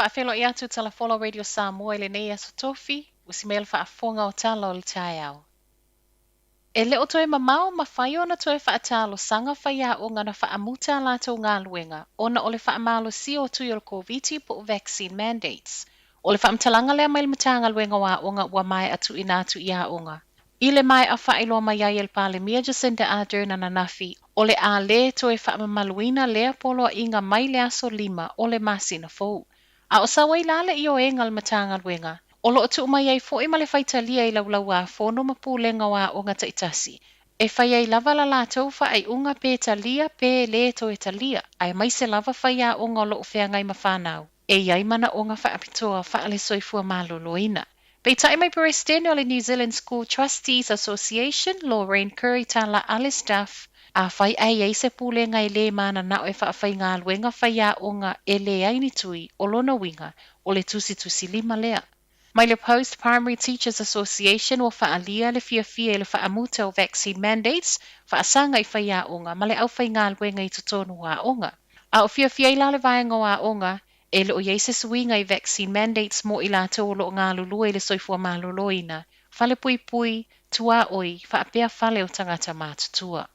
Faafeiloai atu Talafola Radio Samoa i lenei aso tofi, usi mai le faafofoga o tala o le taeao. E le o toe mamao mafai ona toe faatalosaga faiaoga na faamuta a latou galuega ona o le faamalosia o tui o le Koviti po o vaccine mandates. O le faamatalaga lea mai le Matagaluega o Aoga ua maea tuuina atu i aoga. I le maea faailoa mai ai e le Palemia Jacinda Ardern ananafi, o le a lē toe faamamaluina lea poloaiga mai le aso 5 o le masina fou. A o sau ai la le ioega a le Matagaluega, o lo o tuu mai ai foi ma le faitalia i laulau-a-fono ma pulega o aoga taitasi, e fai ai lava la latou faaiuga pe talia pe lē toe talia, aemaise lava faiaoga o lo o feagai ma fanau e i ai manaoga faapitoa faale-soifua maloloina. Peitai mai Peresetene o le New Zealand School Trustees Association, Lorraine Currie tala a le Stuff, afai ae i ai se pulega e lē mananao e faafaigaluega faiaoga e leai ni tui, o lona uiga, o le tusitusilima lea. Mai le Post Primary Teachers Association ua faaalia le fiafia i le faamuta o vaccine mandates, faasaga i faiaoga ma le aufaigaluega i totonu o aoga. A o fiafia ai la le vaega o aoga, e le o i ai se suiga i vaccine mandates mo i latou o lo o galulue i le soifua maloloina, falepuipui, tuaoi, faapea fale o tagata matutua.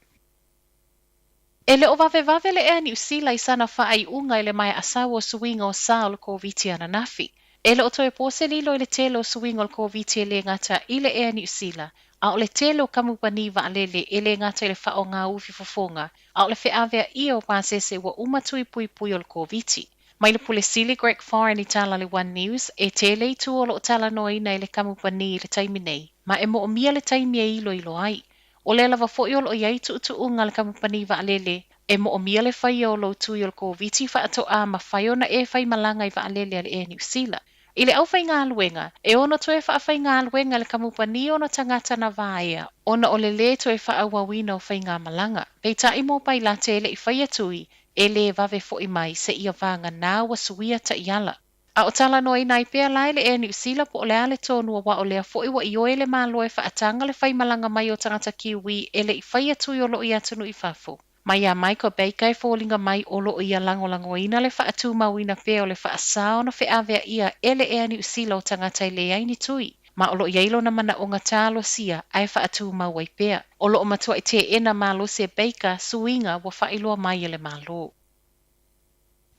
E le o vavevave le Ea Niu Sila i sana faaiuga i le maea sau o suiga o sa o le Koviti ananafi. E le o toe po se lilo i le tele o suiga o le Koviti e lē gata i le Ea Niu Sila, a o le tele o kamupani vaalele e lē gata i le faaaoga ufi fofoga, a o le feaveaia o pasese ua uma tui puipui o le Koviti. Mai le Pule Sili Greg Foran i tala i le One News, e tele itu o lo o talanoaina e le kamupani i le taimi nei, ma e moomia le taimi e iloilo ai. O lea lava foi o lo o i ai tuutuuga a le kamupani vaalele, e moomia le faia o lou tui o le Koviti faatoa mafai ona e faimalaga i vaalele a le Air Niu Sila. I le aufaigaluega, e ono toe faafaigaluega e le kamupani ona tagata na vaea ona o le lē toe faaauauina o faigamalaga. Peitai mo pailate e le i faia tui, e lē vave fo'i mai seia vagana ua suia taiala. A o talanoaina ai pea la e le Air Niu Sila po o le a le tonu aua o lea foi ua ioe le Malo e faataga le faimalaga mai o tagata Kiwi e le i faia tui o lo o i atunuu i fafo. Mai iā Michael Baker e foliga mai o lo o ia lagolagoina le faatumauina pea o le faasā ona feaveaia e le Ea Niu Sila o tagata e leai ni tui, ma o lo o i ai lona manaʻoga talosia ae faatumau ai pea. O lo o matuai teena malosi e Baker suiga ua faailoa mai e le Malo.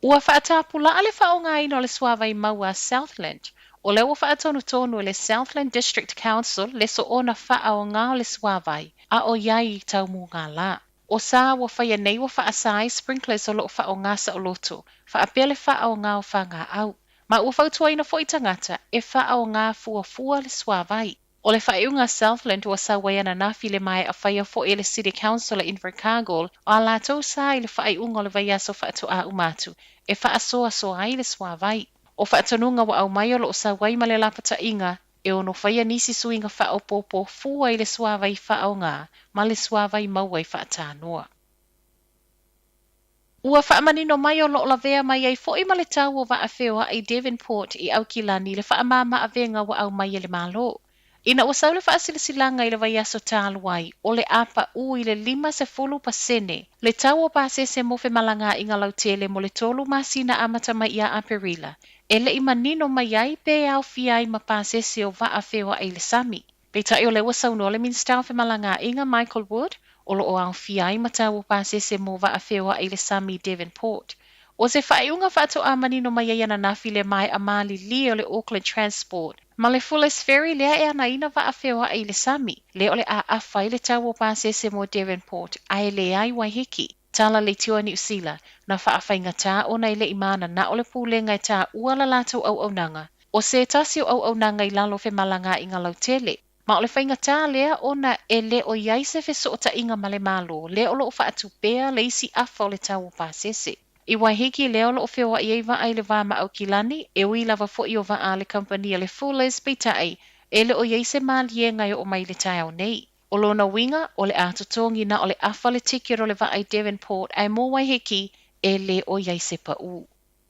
Ua faatapulaa le faaaogaina o le suāwai maua a Southland. O lea ua faatonutonu e le Southland District Council le soona faaaoga o le suāwai, a o i ai i taumuga lā. O sa ua faia nei ua faasā ai sprinklers o lo o faaaoga saoloto, faapea le faaaoga o fagaau. Ma ua fautuaina foi tagata e faaaoga fuafua le suāwai. O le faaiuga a Southland ua sau ai ananafi le maea faia foi e le City Council a Invercargill o a latou sa i le faaiuga o le vaiaso faatoa uma atu e faasoasoa ai le suāwai. O faatonuga ua aumai o lo o sau ai ma le lapataiga e ono faia nisi suiga faaopoopo fua i le suāwai faaaoga ma le suāwai maua i faatanoa. Ua faamanino mai o lo o lavea mai ai foi ma le tau o vaa feoai Devonport i Aukilani le faamama-avega ua aumai e le Malo. Ina ua sau le faasilasilaga i le vaiaso talu ai, o le a paʻū i le 50% le tau o pasese mo femalagaaiga lautele mo le tolu masina amata mai ia Aperila, e le i manino mai ai pe aofia ai ma pasese o vaa feoai i le sami. Peitai o lea ua saunoa le Minisita o Femalagaaiga Michael Wood, o lo o aofia ai ma tau o pasese mo vaa feoai i le sami i Devonport. O se faaiuga faatoa manino mai ai ananafi le maea malilie o le Auckland Transport ma le Fullers Ferry lea e anaina vaa feoai i le sami, lea o le a afa ai le tau o pasese mo Devonport ae leai Waiheke. Tala leitioa Niu Sila, na faafaigatā ona e le i mananao le pulega e taua la latou auaunaga. O se tasi o auaunaga i lalo o femalagaaiga lautele, ma o le faigatā lea ona e le o i ai se fesootaiga ma le Malo lea o lo o faatupea le isi afa o le tau o pasese. I Waiheke lea o lo o feoai ai vaa i le va ma Aukilani, e ui lava foi o vaa a le kamupani a le Fullers, peitai, e le o i ai se maliega e oo mai i le taeao nei. O lona uiga, o le a totogi na o le afa le ticket o le vaa i Devonport ae mo Waiheke e lē o i ai se paʻū.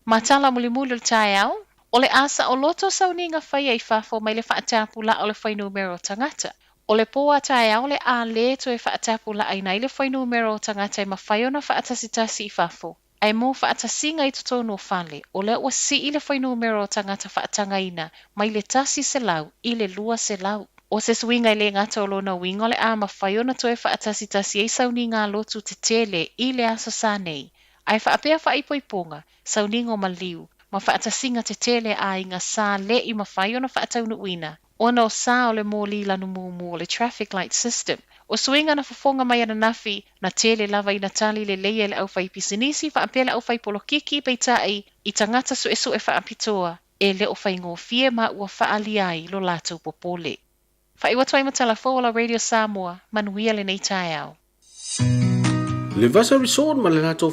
Ma tala mulimuli o le taeao, o le a saoloto sauniga faia i fafo mai le faatapulaa o le fuainumera o tagata. O le pō a taeao le a lē toe faatapulaaina ai le fuainumera o tagata e mafai ona faatasitasi i fafo. Ae mo faatasiga i totonu o fale, o lea ua sii le fuainumera o tagata faatagaina mai le 100 i le 200. O se suiga e le gata o lona uiga o le a mafai ona toe faatasitasi ai sauniga a lotu tetele i le Aso Sa nei, ae faapea faaipoipoga, sauniga o maliu, ma faatasiga tetele a aiga sa le i mafai ona faataunuuina ona o sa o le moli lanumumu o le traffic light system. O suiga na fofoga mai ananafi, na tele lava ina tali lelei e le aufaipisinisi faapea le aufaipolokiki peitai i tagata suesue faapitoa e le o faigofie ma ua faaalia ai lo latou popole. Faaiu atu ai ma tala fou a la Radio Samoa, manuia lenei taeao. Le Vasa Resort ma le latou.